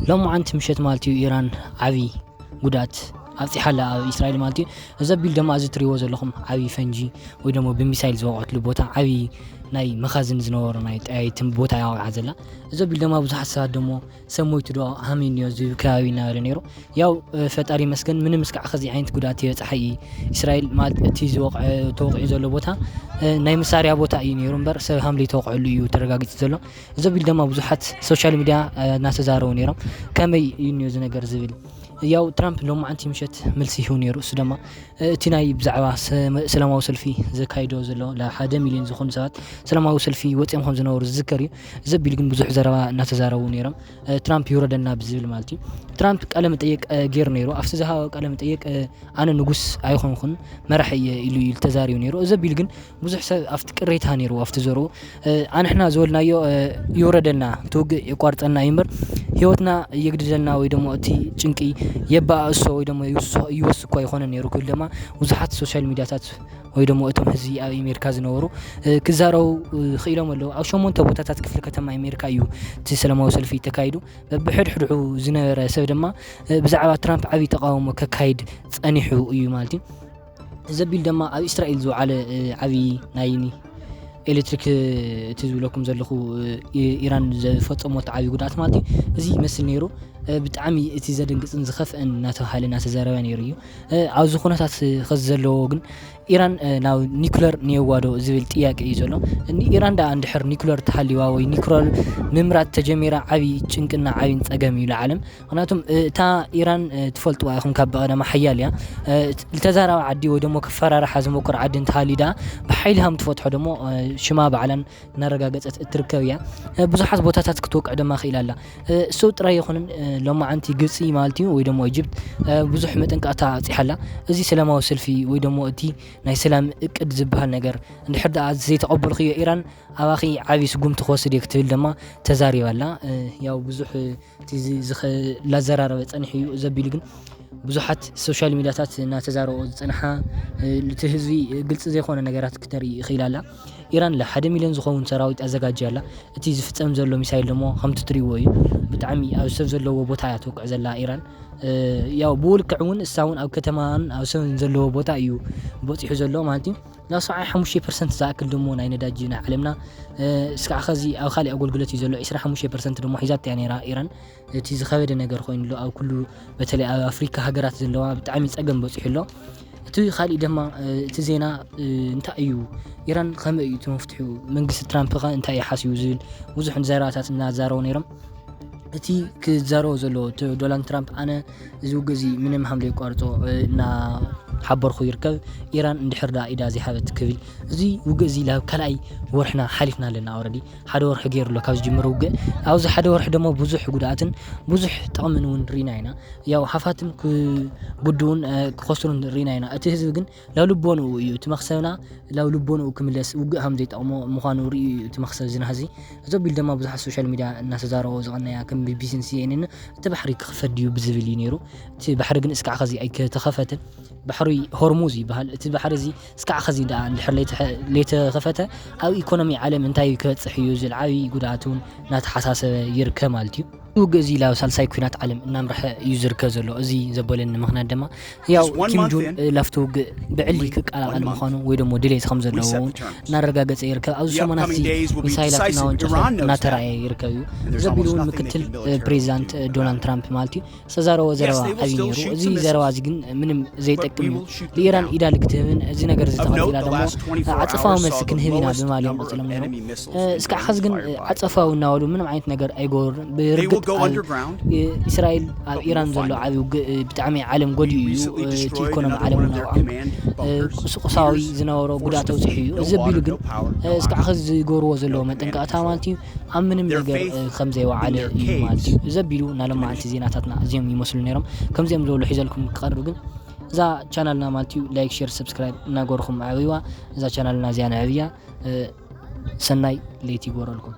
ሎማዓንቲ ምሸት ማለት እዩ ኢራን ዓብዪ ጉድኣት ኣብፂሓ ኣላ ኣብ እስራኤል ማለት እዩ። እዚ ኣቢሉ ድማ እዚ እትሪእዎ ዘለኹም ዓብዪ ፈንጂ ወይ ደሞ ብሚሳይል ዝወቐዐትሉ ቦታ ዓብዪ ናይ መኻዝን ዝነበሩ ናይ ጠያይቲ ቦታ እያ ወቒዓ ዘላ። እዚ ኣቢሉ ድማ ብዙሓት ሰባት ደሞ ሰብ ሞይቱ ዶ ሃመይ እኒኦ ዝብል ከባቢ እናበለ ነይሩ። ያው ፈጣሪ ይመስገን ምንም እስካዕ ኸዚ ዓይነት ጉድኣት የብፅሓ እዩ። እስራኤል ማለት እቲ ዝወቕዐ ተወቒዑ ዘሎ ቦታ ናይ መሳርያ ቦታ እዩ ነይሩ እምበር ሰብ ሃም ዘይተወቕዐሉ እዩ ተረጋጊፁ ዘሎ። እዚ ኣቢሉ ድማ ብዙሓት ሶሻል ሚድያ እናተዛረቡ ነይሮም። ከመይ እዩ እኒኦ እዚ ነገር ዝብል ያው ትራምፕ ሎማዓንቲ ምሸት መልሲ ይህቡ ነይሩ። እሱ ድማ እቲ ናይ ብዛዕባ ሰላማዊ ሰልፊ ዘካይዶ ዘሎ ለ ሓደ ሚልዮን ዝኾኑ ሰባት ሰላማዊ ሰልፊ ወፂኦም ከም ዝነበሩ ዝዝከር እዩ። እዚ ኣቢሉ ግን ብዙሕ ዘረባ እናተዛረቡ ነይሮም። ትራምፕ ይውረደልና ብዝብል ማለት እዩ። ትራምፕ ቃለ መጠየቅ ገይሩ ነይሩ። ኣብቲ ዝሃበ ቃለ መጠየቅ ኣነ ንጉስ ኣይኾንኩን መራሒ እየ ኢሉ እዩ ተዛሪቡ ነይሩ። እዚ ኣቢሉ ግን ብዙሕ ሰብ ኣብቲ ቅሬታ ነይሩ ኣብቲ ዘረቡ ኣንሕና ዝበልናዮ ይውረደልና ትውግእ የቋርፀና እዩ እምበር ህይወትና የግድደልና ወይ ደሞ እቲ ጭንቂ የባእሶ ወይ ደሞ ይወስኮ ኣይኮነ ነይሩ ክብል ድማ ብዙሓት ሶሻል ሚድያታት ወይ ደሞ እቶም ህዝቢ ኣብ ኣሜሪካ ዝነበሩ ክዛረቡ ክኢሎም ኣለዉ። ኣብ ሸሞንተ ቦታታት ክፍሊ ከተማ ኣሜሪካ እዩ እቲ ሰላማዊ ሰልፊ ተካይዱ። በብሕድሕድሑ ዝነበረ ሰብ ድማ ብዛዕባ ትራምፕ ዓብዪ ተቃውሞ ከካይድ ጸኒሑ እዩ ማለት እዩ። ዘቢል ድማ ኣብ እስራኤል ዝወዓለ ዓብዪ ናይ ኤሌክትሪክ እቲ ዝብለኩም ዘለኹ ኢራን ዝፈጸሞት ዓብዪ ጉድኣት ማለት እዩ። እዚ ይመስል ነይሩ። ብጣዕሚ እቲ ዘደንግፅን ዝኸፍአን እናተባሃለ እናተዘረበ ነይሩ እዩ። ኣብዚ ኩነታት ከዚ ዘለዎ ግን ኢራን ናብ ኒኩለር ንየዋዶ ዝብል ጥያቄ እዩ ዘሎ። ኢራን ዳ እንድሕር ኒኩለር ተሃሊዋ ወይ ኒኩለር ምምራት ተጀሚራ ዓብዪ ጭንቅና ዓብዪን ፀገም እዩ ለዓለም። ምክንያቱም እታ ኢራን ትፈልጥዋ ኢኹም ካብ ቀደማ ሓያል እያ። ልተዛራቢ ዓዲ ወይ ደሞ ክፈራርሓ ዝመኩር ዓዲ እንተሃልዩ ዳ ብሓይሊ ሃም ትፈትሖ ደሞ ሽማ ባዕላን እናረጋገፀት እትርከብ እያ። ብዙሓት ቦታታት ክትወቅዕ ድማ ክኢላ ኣላ። እሱ ጥራይ ይኹንን ሎማዓንቲ ግብፂ ማለት እዩ ወይ ደሞ ኢጅፕት ብዙሕ መጠንቀቕታ ኣብፂሓላ። እዚ ሰላማዊ ሰልፊ ወይ ደሞ እቲ ናይ ሰላም እቅድ ዝበሃል ነገር እንድሕር ደኣ ዘይተቐበልክዮ ኢራን ኣባኺ ዓብዪ ስጉምቲ ክወስድ እየ ክትብል ድማ ተዛሪባላ። ያው ብዙሕ እቲ ላዘራረበ ጸኒሑ እዩ ዘቢሉ ግን ብዙሓት ሶሻል ሚድያታት እናተዛረቦ ዝጸንሓ እቲ ህዝቢ ግልፂ ዘይኮነ ነገራት ክተርኢ ይኽእል ኣላ። ኢራን ለሓደ ሚልዮን ዝኸውን ሰራዊት ኣዘጋጅያ ኣላ። እቲ ዝፍጸም ዘሎ ሚሳይል ደሞ ከምቲ ትሪእዎ እዩ። ብጣዕሚ ኣብ ሰብ ዘለዎ ቦታ እያ ትወቅዕ ዘላ ኢራን። ያው ብውልክዕ እውን እሳ እውን ኣብ ከተማን ኣብ ሰብን ዘለዎ ቦታ እዩ በፂሑ ዘሎ ማለት እዩ። ናብ ሰብዓይ ሓሙሽተ ፐርሰንት ዝኣክል ደሞ ናይ ነዳጅ ናይ ዓለምና እስካዕ ኸዚ ኣብ ካሊእ ኣገልግሎት እዩ ዘሎ። ዕስራ ሓሙሽተ ፐርሰንት ደሞ ሒዛት እያ ነይራ ኢራን። እቲ ዝኸበደ ነገር ኮይኑ ኣሎ ኣብ ኩሉ በተለይ ኣብ ኣፍሪካ ሃገራት ዘለዋ ብጣዕሚ ፀገም በፂሑ ኣሎ። እቲ ካሊእ ድማ እቲ ዜና እንታይ እዩ ኢራን ከመይ እዩ እቲ መፍትሑ መንግስቲ ትራምፕ ኸ እንታይ እዩ ሓሲቡ ዝብል ብዙሕ ዘረባታት እናዛረቡ ነይሮም። እቲ ክዛረቦ ዘለዎ እቲ ዶናልድ ትራምፕ ኣነ እዚ ውግእ እዚ ምንም ሃም ዘይቋርጾ እናሓበርኩ ይርከብ። ኢራን እንድሕር ደኣ ኢዳ ዘይሃበት ክብል እዚ ውግእ እዚ ላብ ካልኣይ ወርሕና ሓሊፍና ኣለና። ኣረዲ ሓደ ወርሒ ገይሩ ኣሎ ካብ ዝጅምር ውግእ ኣብዚ ሓደ ወርሒ ደሞ ብዙሕ ጉድኣትን ብዙሕ ጥቕምን እውን ርኢና ኢና። ያው ሃፋትም ክጉድኡን ክኸስሩን ርኢና ኢና። እቲ ህዝቢ ግን ናብ ልቦንኡ እዩ እቲ መኽሰብና ናብ ልቦንኡ ክምለስ ውግእ ሃም ዘይጠቕሞ ምዃኑ ርእዩ እዩ እቲ መኽሰብ ዝና ህዚ እዚ ኣቢሉ ድማ ብዙሓት ሶሻል ሚድያ እናተዛረቦ ዝቐነያ ከም ቢቢሲን ሲኤንን እቲ ባሕሪ ክኽፈት ድዩ ብዝብል እዩ ነይሩ። እቲ ባሕሪ ግን እስካዕ ኸዚ ኣይተኸፈተን። ባሕሪ ሆርሙዝ ይበሃል። እቲ ባሕሪ እዚ እስካዕ ኸዚ ደኣ እንድሕር ለይተኸፈተ ኣብ ኢኮኖሚ ዓለም እንታይ ክበፅሕ እዩ ዝብል ዓብዪ ጉድኣት እውን እናተሓሳሰበ ይርከብ ማለት እዩ። ውግእ እዚ ላብ ሳልሳይ ኩናት ዓለም እናምርሐ እዩ ዝርከብ ዘሎ። እዚ ዘበለኒ ምኽንያት ድማ ያው ኪም ጆን ላፍቲ ውግእ ብዕሊ ክቀላቐል ምዃኑ ወይ ደሞ ድሌት ከም ዘለዎ እውን እናረጋገፀ ይርከብ። ኣብዚ ሰሙናት እዚ ሚሳይላት እናወንጨፈ እናተረኣየ ይርከብ እዩ። ዘቢሉ እውን ምክትል ፕሬዚዳንት ዶናልድ ትራምፕ ማለት እዩ ዝተዛረቦ ዘረባ ዓብዪ ነይሩ። እዚ ዘረባ እዚ ግን ምንም ዘይጠቅም እዩ። ንኢራን ኢዳ ልክትህብን እዚ ነገር እዚ ተቐፂላ ደሞ ዓፀፋዊ መልሲ ክንህብ ኢና ብማል እዮም ቀፂሎም ነይሮም። እስካዕ ኸዚ ግን ዓፀፋዊ እናበሉ ምንም ዓይነት ነገር ኣይገበሩን። ብርግፅ ኣብ እስራኤል ኣብ ኢራን ዘሎ ዓብዪ ውግእ ብጣዕሚ ዓለም ጎዲኡ እዩ። እቲ ኢኮኖሚ ዓለም እውን ኣውዓም ቁስቁሳዊ ዝነበሮ ጉድኣት ኣውፂሑ እዩ። እዚ ኣቢሉ ግን እስካዕ ኸዚ ዝገብርዎ ዘለዎ መጠንቀቕታ ማለት እዩ ኣብ ምንም ነገር ከም ዘይወዓለ እዩ ማለት እዩ። እዚ ኣቢሉ ናሎማዓንቲ ዜናታትና እዚኦም ይመስሉ ነይሮም። ከምዚኦም ዝበሉ ሒዘልኩም ክቐርብ ግን እዛ ቻናልና ማለት እዩ ላይክ ሼር ሰብስክራይብ እናገርኹም ኣዕብይዋ። እዛ ቻናልና እዚኣ ነዕብያ። ሰናይ ለይቲ ይግበረልኩም።